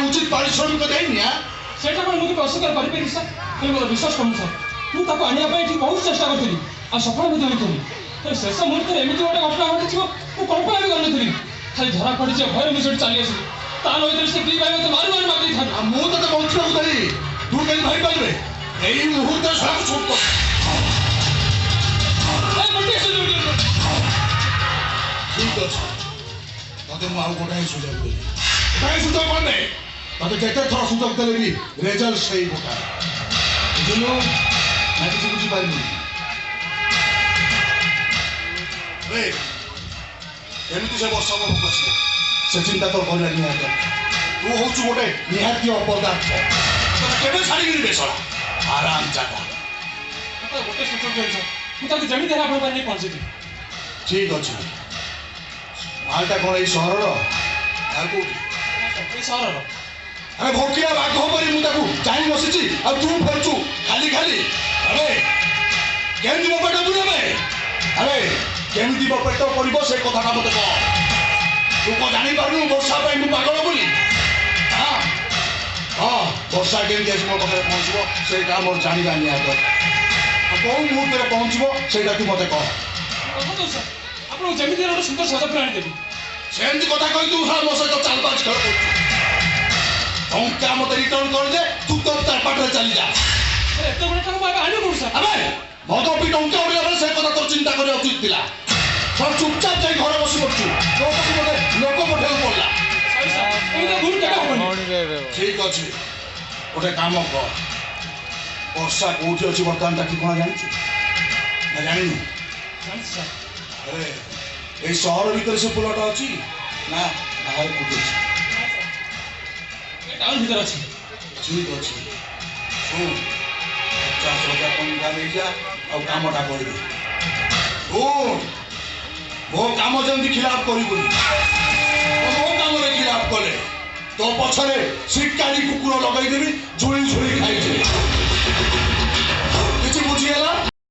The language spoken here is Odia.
ଉଚିତ ପାରିଶ୍ରମିକ ଦେଇନି? ସେଇଟା କ'ଣ ମୁଁ କେବେ ଅସ୍ୱୀକାର କରିପାରିବି ସାର୍? ହେଲେ ମୋତେ ବିଶ୍ୱାସ କରନ୍ତୁ ସାର୍, ମୁଁ ତାକୁ ଆଣିବା ପାଇଁ ଏଠି ବହୁତ ଚେଷ୍ଟା କରିଥିଲି ଆଉ ସଫଳ ମଧ୍ୟ ହୋଇଥିଲି। ହେଲେ ଶେଷ ମୁହୂର୍ତ୍ତରେ ଏମିତି ଗୋଟେ ଘଟଣା ଘଟିଯିବ ମୁଁ କଳ୍ପନା ବି କରିନଥିଲି। ଖାଲି ଧରା ପଡ଼ିଯିବ ଭୟରେ ମୁଁ ସେଠି ଚାଲି ଆସିଲି। ତା ନହେଲେ ସେ ଦି ଭାଇ ମୋତେ ମାରି ମାରି ମାରି ଦେଇଥାନ୍ତେ। ଆଉ ମୁଁ ତତେ ବଞ୍ଚିବାକୁ ଦେଲି, ତୁ କେମିତି ଭାବିପାରିବେ? ଏଇ ମୁହୂର୍ତ୍ତରେ ଶଳାକୁ ସୁଟ୍ କର। ଠିକ ଅଛି, ତତେ ମୁଁ ଆଉ ଗୋଟାଏ ସୁଯୋଗ ଦେଲି। ଗୋଟାଏ ସୁଯୋଗ ମାନେ ତତେ ଯେତେ ଥର ସୁଯୋଗ ଦେଲେ ବି ରେଜଲ୍ଟ ସେଇ ଗୋଟାଏ। ବୁଝିଲୁ ନା କିଛି ବୁଝିପାରିଲୁ? କେମିତି ସେ ବର୍ଷା ମୋ ପାଖକୁ ଆସିବ ସେ ଚିନ୍ତା ତୋର କରିବା ନିହାତି ଦରକାର। ତୁ ହଉଛୁ ଗୋଟେ ନିହାତି ଅପଦାର୍ଥ, ତୋତେ କେବେ ଛାଡ଼ିବିନି ବେଶଳା ଆରାମ ଜାଗା। ଗୋଟେ ସୁଯୋଗ ଦିଅନ୍ତୁ ସାର୍, ମୁଁ ତାକୁ ଯେମିତି ହେଲେ ଆପଣଙ୍କ ପାଖରେ ନେଇ ପହଞ୍ଚେଇଦେବି। ଠିକ ଅଛି। ମାଲଟା କ'ଣ ଏଇ ସହରର ଆଉ କୋଉଠି? ଏଇ ସହରର। ଆରେ ଭୋକିଲା ବାଘ ପରି ମୁଁ ତାକୁ ଚାହିଁ ବସିଛି ଆଉ ତୁ ଫେରୁଛୁ ଖାଲି ଖାଲି। ଆରେ କେମିତି ମୋ ପେଟ ପୁରିବେ? ଆରେ କେମିତି ମୋ ପେଟ କରିବ ସେ କଥାଟା ମତେ କହ। ତୁ କଣ ଜାଣିପାରୁନୁ ବର୍ଷା ପାଇଁ ମୁଁ ପାଗଳ ବୋଲି? ହଁ, ବର୍ଷା କେମିତି ଆସି ମୋ ପାଖରେ ପହଞ୍ଚିବ ସେଇଟା ମୋର ଜାଣିବା ନିହାତି ଦରକାର। ଆଉ କୋଉ ମୁହୂର୍ତ୍ତରେ ପହଞ୍ଚିବ ସେଇଟା ତୁ ମତେ କହ। କଥା ଦଉଛି ସାର୍, ଆପଣଙ୍କୁ ଯେମିତି ହେଲେ ଗୋଟେ ସୁନ୍ଦର ସଜା ଫୁଲ ଆଣିଦେବି। ସେମିତି କଥା କହି ତୁ ମୋ ସହିତ ଚାଲବାଜ ଖେଳ କରୁଛୁ। ଟଙ୍କା ମତେ ରିଟର୍ନ କରିଦେ, ତୁ ତୋ ପାଟରେ ଚାଲିଯା। ଏତେ ଗୁଡ଼େ ଟଙ୍କା ମୁଁ ଏବେ ଆଣିବି କୋଉଠୁ ସାର୍? ଆବେ ମଦ ପି ଟଙ୍କା ଉଡ଼ିଲା ବେଳେ ସେ କଥା ତୋର ଚିନ୍ତା କରିବା ଉଚିତ ଥିଲା। ସବ ଚୁପଚାପ ଯାଇ ଘରେ ବସି ପଡୁଛୁ, ତୋ ପାଖକୁ ମୋତେ ଲୋକ ପଠେଇବାକୁ ପଡିଲା। ସରି ସାର୍, ଏମିତି ଭୁଲ କେବେ ହବନି। ଠିକ ଅଛି, ଗୋଟେ କାମ କର। ବର୍ଷା କୋଉଠି ଅଛି ବର୍ତ୍ତମାନ ତା ଠିକଣା ଜାଣିଛୁ ନା ଜାଣିନୁ? ଜାଣିଛି ସାର୍। ଆରେ ଏଇ ସହର ଭିତରେ ସେ ଫୁଲଟା ଅଛି ନା ବାହାରେ କୋଉଠି ଅଛି? ଟାଉନ ଭିତରେ ଅଛି। ଠିକ ଅଛି, ଶୁଣ, 50,000 ଟଙ୍କା ନେଇଯା ଆଉ କାମଟା କରିଦେ। ଶୁଣ, ମୋ କାମ ଯେମିତି ଖିଲାପ କରିବୁନି। ମୋ କାମରେ ଖିଲାପ କଲେ ତୋ ପଛରେ ଶିକାରୀ କୁକୁର ଲଗେଇଦେବି, ଝୁଳି ଝୁଳି